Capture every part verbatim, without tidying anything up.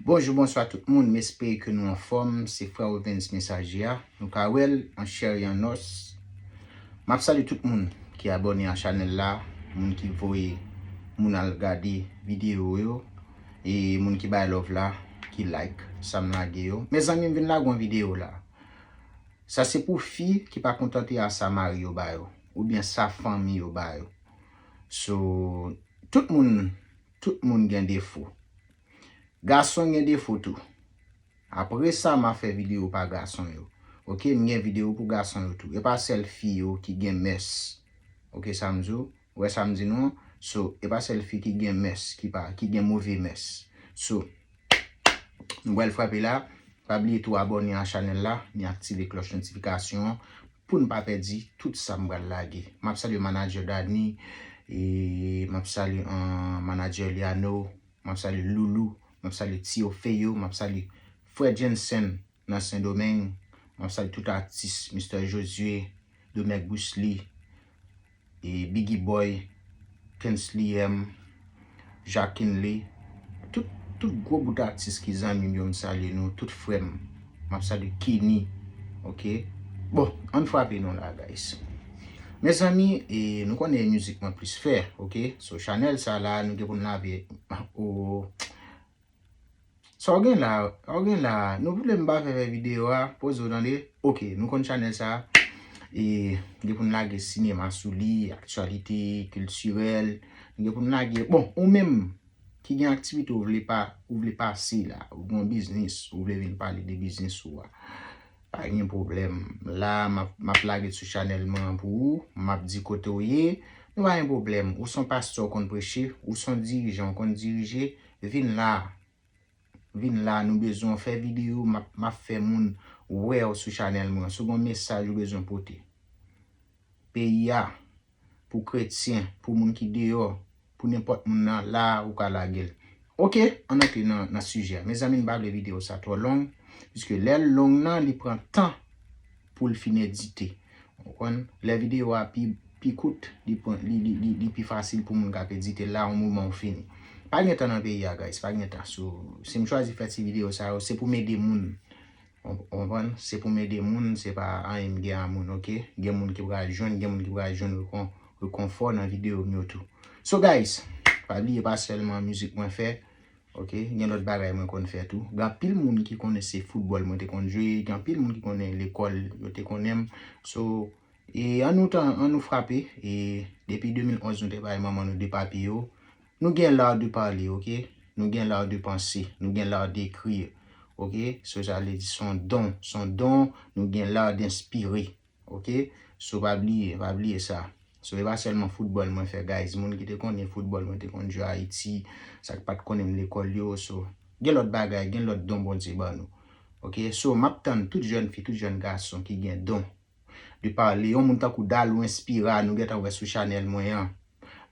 Bonjou, bonswa tout moun, m espere ke nou anfòm. Se frè Ovens Mesaje a, nou ka wè l an chè e an os. M ap salye tout moun ki abòne a chanèl la, moun ki voye moun al gade videyo yo, e moun ki bay love la, ki like sa m lage yo. Mezanmi, m vin lage yon videyo la. Sa se pou fi ki pa kontante a sa mari yo ba yo, oubyen sa fanmi yo ba yo. So, tout moun, tout moun gen defo. Gason gen defo tou. Apre sa, m a fè videyo pa gason yo. Oke, m gen videyo pou gason yo tou. E pa sèl fi yo ki gen mès. Oke, sa m di w? Ou wè sa m di nou an? So, e pa sèl fi ki gen mès, ki pa, ki gen move mès. So, nou pral frape la. Pa bliye tou abòne a chanèl la, ni aktive klòch notifikasyon an pou n pa pèdi tout sa m pral lage. M ap salye manadjè Dani, e m ap salye, uh, manadjè Liano, m ap salye Loulou, m ap salye Tio Feyo, m ap salye frè Jensen nan Sendomeng, m ap salye tout atis, Mister Josué, Domèk Bruce Lee, e Biggie Boy, Kensley M, Jacqueline Lee, tout, tout gwo bout atis ki zanmi m yo, m salye nou, tout frè m. M ap salye Kenny, oke? Bon, ann frape non la, guys. Mezanmi, e nou konnen mizik mwen plis fè, oke? So, chanèl sa la, nou gen pou n lave, o, sa w gen la, sa w gen la, nou vle m pa fè, fè videyo a, poze w tande. Oke, nou konn chanèl sa, e gen pou n lage sinema sou li, aktyalite, kiltirèl, gen pou n lage, bon, ou menm ki gen aktivite ou vle pa, ou vle pase la, ou gen yon biznis, ou vle vin pale de biznis ou a. Pa gen pwoblèm. La, m ap, m ap lage sou chanèl mwen an pou ou, m ap di kote w ye, nou pa gen pwoblèm. Ou se yon pastè ou konn preche, ou se yon dirijan ou konn dirije, vin la. Vin la, nou bezwen w fè videyo, m ap, m ap fè moun wè w sou chanèl mwen. Si w gen yon mesaj ou bezwen pote peyi a, pou kretyen, pou moun ki deyò, pou nenpòt moun nan, la ou ka lage l. Oke, ann antre nan, nan sijè a. Mezanmi, m pa vle videyo sa twò long, piske lè l long nan, li pran tan pou l fin edite. Ou konprann? Lè videyo a pi, pi kout, li pran, li, li, li, li pi fasil pou moun k ap edite l la, yon moman ou fini. Pa gen tan nan peyi a, guys, pa gen tan. So, si m chwazi fè ti videyo sa yo, se pou m ede moun. Ou, ou konprann? Se pou m ede moun, se pa anyen m gen a moun, oke? Gen moun ki pral jwenn, gen moun ki pral jwenn rekon-, rekonfò nan videyo m yo tou. So, guys, pa bliye pa sèlman mizik mwen fè, oke? Gen lòt bagay mwen konn fè tou. Gen anpil moun ki konnen se foutbòl mwen te konn jwe, gen anpil moun ki konnen lekòl yo te konnen m. So, e ann nou tan, ann nou frape, e depi de mil onz nou te bay manman nou de papye yo, nou gen l'art de parler, oke? Nou gen l'art de penser, nou gen l'art d'écrire, oke? So, sa vle di se yon don, se yon don, nou gen l'art d'inspirer, oke? So, pa bliye, pa bliye sa. So, e pa sèlman foutbòl mwen fè, guys. Moun ki te konnen foutbòl mwen te konn jwe Ayiti, sa k pa t konnen m lekòl yo, so, gen lòt bagay, gen lòt don Bondye ban nou. Oke? So, m ap tann tout jèn fi, tout jèn gason ki gen don de parler, yon moun tankou Dalou Inspira, nou gentan wè sou chanèl mwen an.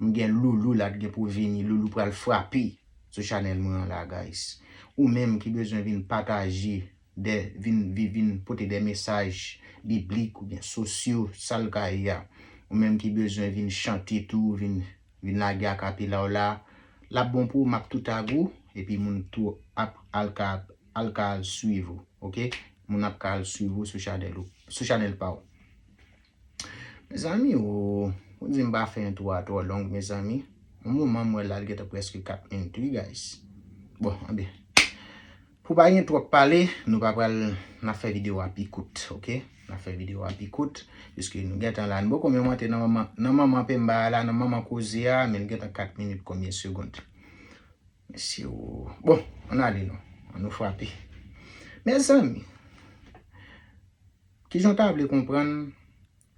M gen Loulou la ki gen pou vini, Loulou pral frape sou chanèl mwen an la, guys. Ou menm ki bezwen vin pataje, de, vin, vin, vin pote de mesaj biblik oubyen sosyo, sa l ka ye a. Ou menm ki bezwen vin chante tou, vin, vin lage akapela w la, l ap bon pou ou, m ap tou tag ou, epi moun tou ap al ka, al ka al swiv ou, oke? Moun ap ka al swiv ou sou chanèl ou, sou chanèl pa w. Mezanmi, o, ou di m pa fè entwo a twò long, mezanmi. Yon moman m wè la, l gentan prèske kat minit, wi, guys. Bon, anben. Pou pa gen twòp pale, nou pa pral, n ap fè videyo a pi kout, oke? N ap fè videyo a pi kout, piske nou gentan la. Nou poko menm antre nan manman, nan manman penba a la, nan manman koze a, men l gentan kat minit konbyen segonn. Mesye, o. Bon, ann ale non. Ann nou frape. Mezanmi, kijan w ta vle konprann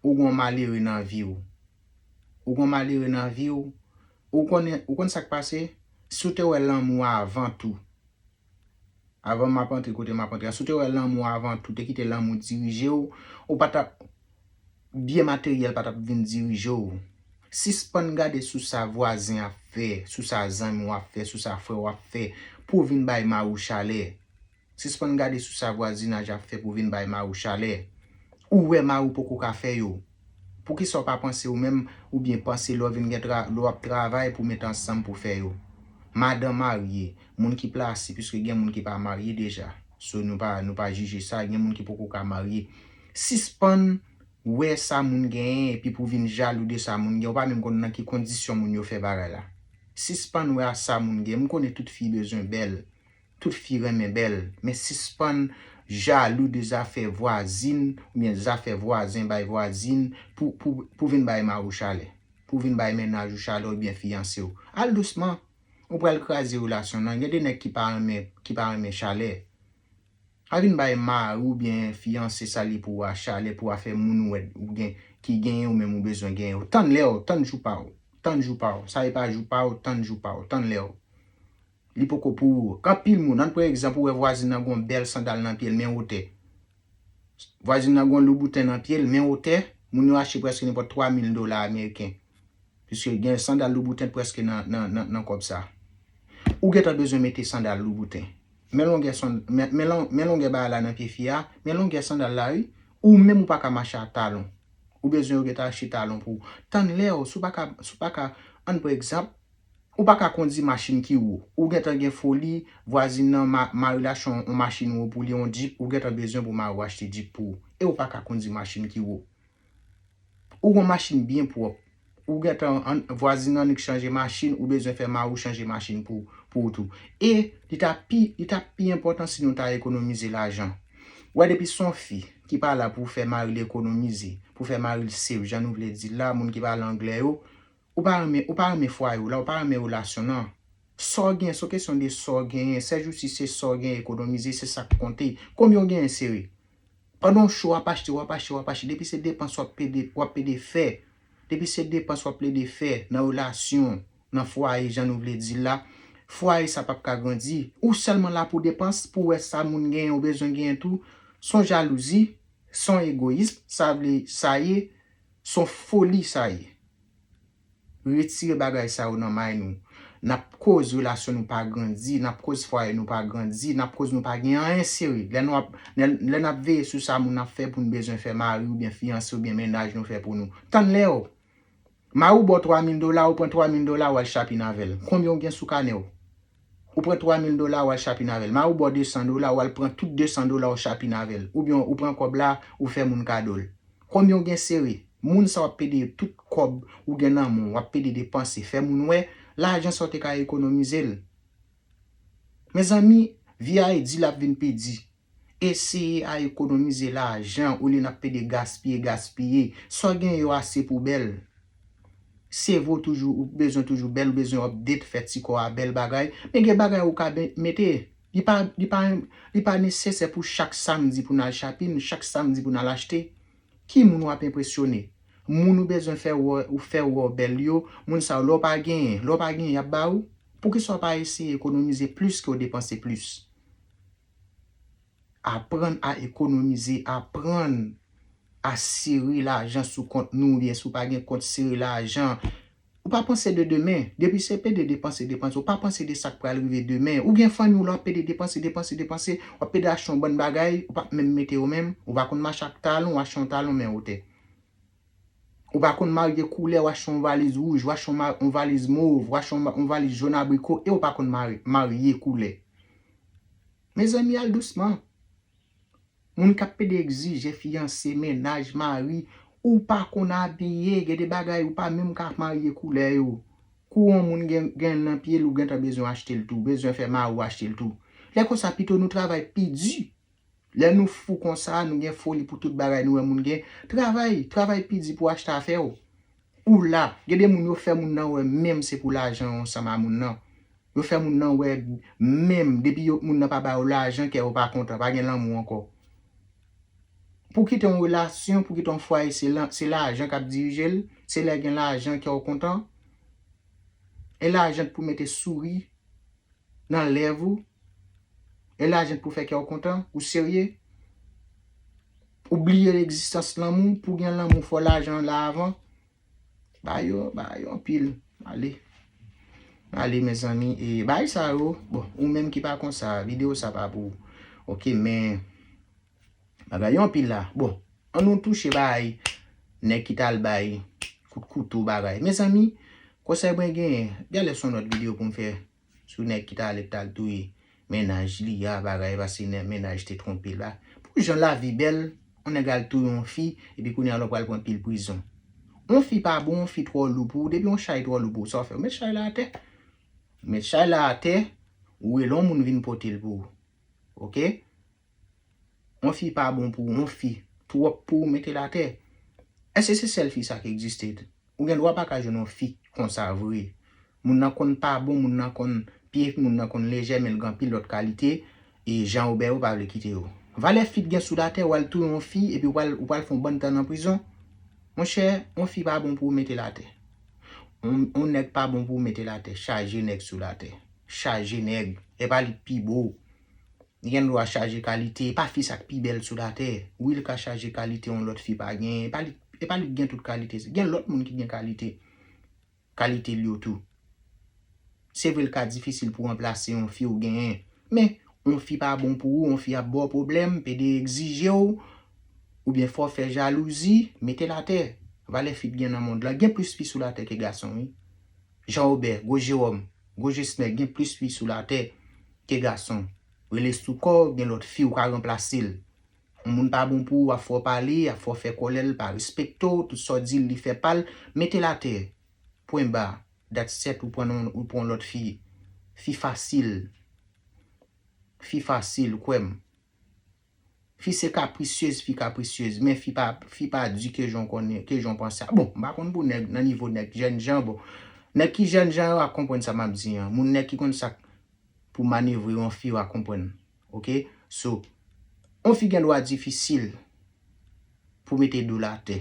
ou gon malere nan vi w? Ou gon malere nan vi w? Ou konnen, ou konn sa k pase? Si w te wè lanmou avan tou, avan m ap antre kote m ap antre a, si w te wè lanmou avan tou, te kite lanmou dirije w, ou pa t ap, byen materyèl pa t ap vin dirije w. Sispann gade sou sa vwazen ap fè, sou sa zanmi w ap fè, sou sa frè w ap fè, pou w vin bay mari w chalè. Sispann gade sou sa vwazinaj ap fè pou w vin bay mari w chalè. Ou wè mari w poko ka fè yo. Poukisa w pa panse ou menm, oubyen panse lè w vin gen tra-, lè w ap travay pou w mete ansanm pou w fè yo? madan marye, moun ki plase, piske gen moun ki pa marye deja. So, nou pa, nou pa jije sa, gen moun ki poko ka marye. Sispann wè sa moun genyen, epi pou vin jalou de sa moun gen. Ou pa menm konn nan ki kondisyon moun yo fè bagay la. Sispann wè a sa moun gen. M konnen tout fi bezwen bèl, tout fi renmen bèl, men sispann jalou de zafè vwazin oubyen zafè vwazen bay vwazin pou, pou, pou vin bay mari w chalè, pou vin bay mennaj ou chalè oubyen fiyanse w. Al dousman. Ou pral kraze relasyon nan. Gen de nèg ki pa renmen, ki pa renmen chalè. Pa vin bay mari oubyen fiyanse sa li pou a chalè pou a fè moun wè ou gen, ki genyen ou menm ou bezwen genyen. Tann lè w, tann jou pa w. Tann jou pa w. Sa e pa jou pa w, tann jou pa w. Tann lè w. Li poko pou ou. Gen anpil moun, ann pran egzanp, ou wè vwazin nan gon bèl sandal nan pye l, men wotè. Vwazin nan gon Louboutin nan pye l, men wotè, moun yo achte prèske nenpòt twa mil dola ameriken. Piske gen sandal Louboutin prèske nan, nan, nan, nan kòb sa. Ou gentan bezwen mete sandal Louboutin. Men longè, men, men, men longè bagay la nan pye fi a, men longè sandal la, wi. Ou menm ou pa ka mache ak talon. Ou bezwen yo gentan achte talon pou ou. Tann lè w, si w pa ka, si w pa ka, ann pran egzanp, ou pa ka kondi machin ki wo. Ou gentan gen foli, vwazin nan ma, mari l achte yon, yon machin wo pou li, yon Jeep, ou gentan bezwen pou mari w achte Jeep pou ou. E ou pa ka kondi machin ki wo. Ou gon machin byen pwòp. Ou gentan, vwazin nan annik chanje machin, ou bezwen fè mari w chanje machin pou, pou ou tou. E li ta pi, li ta pi enpòtan si nou ta ekonomize lajan. Ou wè, depi se yon fi ki pa la pou fè mari l ekonomize, pou fè mari l save, jan nou vle di l la, moun ki pale anglè yo, ou pa renmen, ou pa renmen fwaye w la, ou pa renmen relasyon nan. Sa w gen, se yon kesyon de sa w genyen. Sèjousi, se sa w gen ekonomize, se sa k konte. Konbyen w genyen sere? Pandan w cho, w ap achte, w ap achte, w ap achte. Depi se depans w ap pede, w ap pede fè. Depi se depans w ap plede fè nan relasyon, nan fwaye, jan nou vle di l la, fwaye sa p ap ka grandi. Ou sèlman la pou depans, pou wè sa moun genyen, ou bezwen genyen tou. Se yon jalouzi, se yon egoyism, sa vle, sa ye, se yon foli sa ye. Retire bagay sa yo nan may nou. N ap koz relasyon nou pa grandi, n ap koz fwaye nou pa grandi, n ap koz nou pa gen anyen sere. Lè nou ap, lè, lè n ap veye sou sa moun ap fè pou n bezwen fè mari oubyen fiyanse oubyen mennaj nou fè pou nou. Tann lè w. Mari w ba w twa mil dola, ou pran twa mil dola, w al chapin avè l. Konbyen w gen sou kanè w? Ou pran twa mil dola, w al chapin avè l. Mari w ba w de san dola, w al pran tout de san dola, w chapin avè l. Oubyen ou pran kòb la, ou fè moun kado l. Konbyen w gen sere? Moun sa w ap pede tout kòb ou gen nan men w, w ap pede depanse, fè moun wè lajan sa w te ka ekonomize l. Mezanmi, vi a e di, l ap vin pi di. Eseye a ekonomize lajan olye n ap pede gaspiye, gaspiye. Sa w gen yo ase pou bèl. Se vre w toujou, ou bezwen toujou bèl, ou bezwen update, fè ti kò a bèl bagay. Men gen bagay ou ka ben, mete. Li pa, li pa, li pa nesesè pou chak samdi pou n al chapin, chak samdi pou n al achte. Ki moun w ap enpresyone? Moun ou bezwen fè wè, ou fè wè w bèl yo, moun sa yo, lè w pa genyen, lè w pa genyen, y ap ba ou. Poukisa w pa eseye ekonomize plis ke w depanse plis? Aprann a ekonomize, aprann a sere lajan sou kont nou, oubyen si w pa gen kont, sere lajan. Ou pa panse de demen. Depi se pede depanse, depanse. Ou pa panse de sa k pral rive demen. Ou gen fanmi w la, w ap pede depanse, depanse, depanse. W ap pede achte yon bann bagay, ou pa menm mete yo menm. Ou pa konn mache ak talon, w achte yon talon men wotè. Ou pa konn marye koulè, w achte yon valiz wouj, w achte yon ma-, yon valiz mov, w achte yon ma-, yon valiz jòn abriko, e ou pa konn mari-, marye koulè. Mezanmi, al dousman. Moun k ap pede egzije fiyanse, mennaj, mari, ou pa konn abiye, gen de bagay ou pa menm ka marye koulè yo. Kou yon moun gen, gen nan pye l, ou gentan bezwen achte l tou, bezwen fè mari w achte l tou. Lè konsa, pito nou travay pi di. Lè nou fou konsa, nou gen foli pou tout bagay nou wè moun gen, travay, travay pi di pou achte afè w. Ou la, gen de moun yo fè moun nan wè menm se pou lajan yo ansanm a moun nan. Yo fè moun nan wè menm depi yo, moun nan pa ba yo lajan, kè yo pa kontan, pa gen lanmou ankò. Pou kite yon relasyon, pou kite yon fwaye, se lan-, se lajan k ap dirije l, se lè gen lajan kè w kontan. E lajan k pou mete souri nan lèv ou. E lajan k pou fè kè w kontan, ou serye? Ou bliye egzistans lanmou, pou gen lanmou fò lajan la avan. Ba yo, ba yo anpil. Ale. Ale, mezanmi. E bay sa yo, bon, ou menm ki pa konsa, videyo sa pa pou ou. Oke, men bagay yo anpil la. Bon, an nou touche bay nèg ki t al bay kout kouto bagay. Mezanmi, konsèy mwen genyen, gen lè se yon lòt videyo pou m fè. sou nèg ki ta ale t al touye mennaj li a, bagay, paske mennaj te twonpe l la. Pou jan lavi bèl, yon nèg al touye yon fi, epi kounye a la w pral pran pil prizon. Yon fi pa bon, yon fi twò lou pou ou, depi yon chay twò lou pou ou, sa w fè? Ou met chay la atè. Ou met chay la atè, ou rele yon moun vin pote l pou ou. Oke? Yon fi pa bon pou ou, yon fi twòp pou ou, mete l atè. Èske se sèl fi sa ki egziste? Ou gen dwa pa ka jwenn yon fi konsa vre. Moun nan konn pa bon, moun nan konn pye, moun nan konn lejè, men l gen anpil lòt kalite, e Jean Robert yo pa vle kite yo. Valè fi t gen sou latè, w al touye yon fi, epi w al, w al fè yon bann tan nan prizon. Monchè, yon fi pa bon pou ou, mete l atè. Yon, yon nèg pa bon pou ou, mete l atè. Chaje nèg sou latè. Chaje nèg. E pa li k pi bo. Li gen dwa chaje kalite. E pa fi sa k pi bèl sou latè. Wi, li ka chaje kalite yon lòt fi pa genyen. E pa li, e pa li k gen tout kalite. Gen lòt moun ki gen kalite. Kalite l yo tou. Se vre, li ka difisil pou ranplase yon fi ou genyen. Men, yon fi pa bon pou ou, yon fi ap ba w pwoblèm, pede egzije w, oubyen fè w fè jalouzi, mete l atè. Valè fi t gen nan mond lan. Gen plis fi sou latè ke gason, wi. Jean Robert, Gwo Jewòm, Gwo Jesnè, gen plis fi sou latè ke gason. Rele sou kò w, gen lòt fi ou ka ranplase l. Yon moun pa bon pou ou, ap fè w pale, ap fè w fè kòlè, l pa respekte w, tout sa w di l, li fè pa l, mete l atè. Pwen ba, dat sèt, ou pran yon, ou pran lòt fi. Fi fasil. Fi fasil, kwè m. Fi se kaprisyez, fi kaprisyez, men fi pa, fi pa di ke jan w konnen, ke jan w panse a. Bon, m pa konn pou nèg, nan nivo nèg jènjan, bon. Nèg ki jènjan yo a konprann sa m ap di an. Moun nèg ki konn sa k pou manevre yon fi, w a konprann. Oke? So, yon fi gen dwa difisil pou mete do l atè.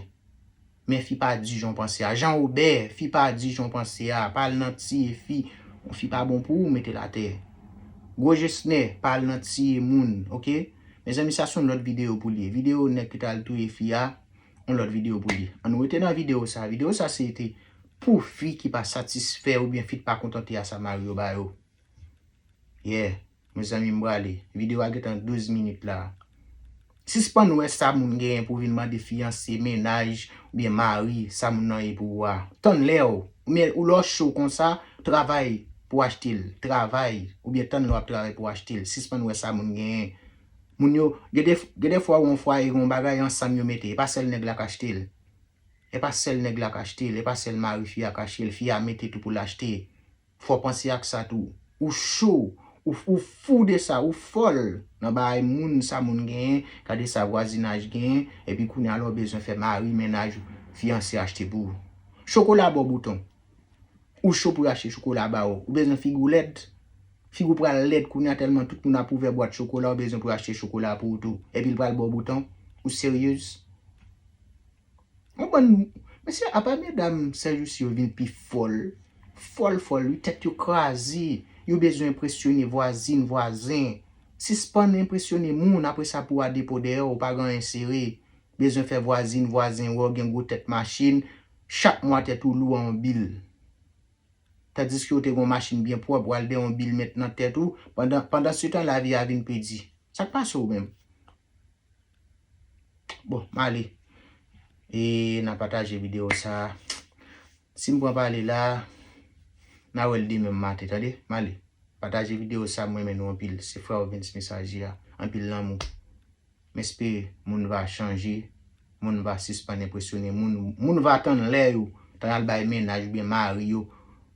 Men fi pa di jan w panse a. Jean Robert, fi pa di jan w panse a. Pa al nan tiye fi. Yon fi pa bon pou ou, mete l atè. Gwo Jesnè, pa al nan tiye moun, oke? Mezanmi, sa se yon lòt videyo pou li. Videyo nèg ki t al touye fi a, yon lòt videyo pou li. Ann rete nan videyo sa. Videyo sa se te pou fi ki pa satisfè oubyen fi t pa kontante a sa mari yo ba yo. Yeah, mezanmi, m prale. Videyo a gentan douz minit la. Sispann wè sa moun genyen pou vin mande fiyanse, mennaj, oubyen mari, sa moun nan ye pou ou a. Tann lè w, oubyen ou lè w cho konsa, travay pou achte l. Travay, oubyen tann lè w ap travay pou achte l. Sispann wè sa moun genyen. Moun yo, gen de, gen de fwa ou yon fwaye, gen yon bagay ansanm yo mete. E pa sèl nèg la k achte l. E pa sèl nèg la k achte l. E pa sèl mari fi a k achte l. Fi a mete tou pou l achte. Fò w panse ak sa tou. Ou cho, ou, ou fou de sa, ou fòl nan bagay moun, sa moun genyen, gade sa vwazinaj genyen, epi kounye a la w bezwen fè mari, mennaj, fiyanse achte pou ou. Chokola ba w bouton. Ou cho pou yo achte chokola ba ou. Ou bezwen figi w lèd. Figi w pral lèd kounye a tèlman tout moun ap ouvè bwat chokola, ou bezwen pou yo achte chokola pou ou tou. Epi l pral ba w bouton. Ou seryez? Yon bann, mesye, apa medam sèjousi yo vin pi fòl. Fòl, fòl, wi, tèt yo kraze. Yo bezwen enpresyone vwazin, vwazen. Sispann enpresyone moun, apre sa pou a depo dèyè w, ou pa gen anyen sere. Bezwen fè vwazin, vwazen wè w gen gwo tèt machin, chak mwa tèt ou lou a yon bil. Tandiske ou te gen yon machin byen pwòp, w al dèyè yon bil met nan tèt ou, pandan, pandan se tan lavi a vin pi di. Sa k pase w menm? Bon, m ale. E n a pataje videyo sa. Si m pran pale la, n a wè l demen maten, tande? M ale. Pataje videyo sa, m renmen nou anpil. Se frè w Vince Messager a. Anpil lanmou. M espere moun va chanje, moun va sispann enpresyone moun, moun va tann lè yo, tann al bay mennaj oubyen mari yo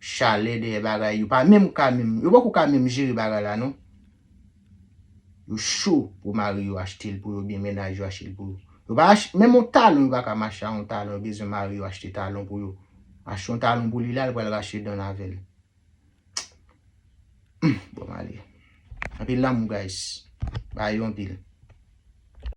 chalè dèyè bagay yo pa menm ka menm, yo poko ka menm jere bagay la non. Yo cho pou mari yo achte l pou yo oubyen mennaj yo achte l pou yo. Yo pa ach-, menm yon talon yo pa ka mache a yon talon, yo bezwen mari yo achte talon pou yo. Achte yon talon pou li la, li pral rache dan l avè l. Hmm, bon, m ale. Anpil lanmou, guys. Ba yo anpil.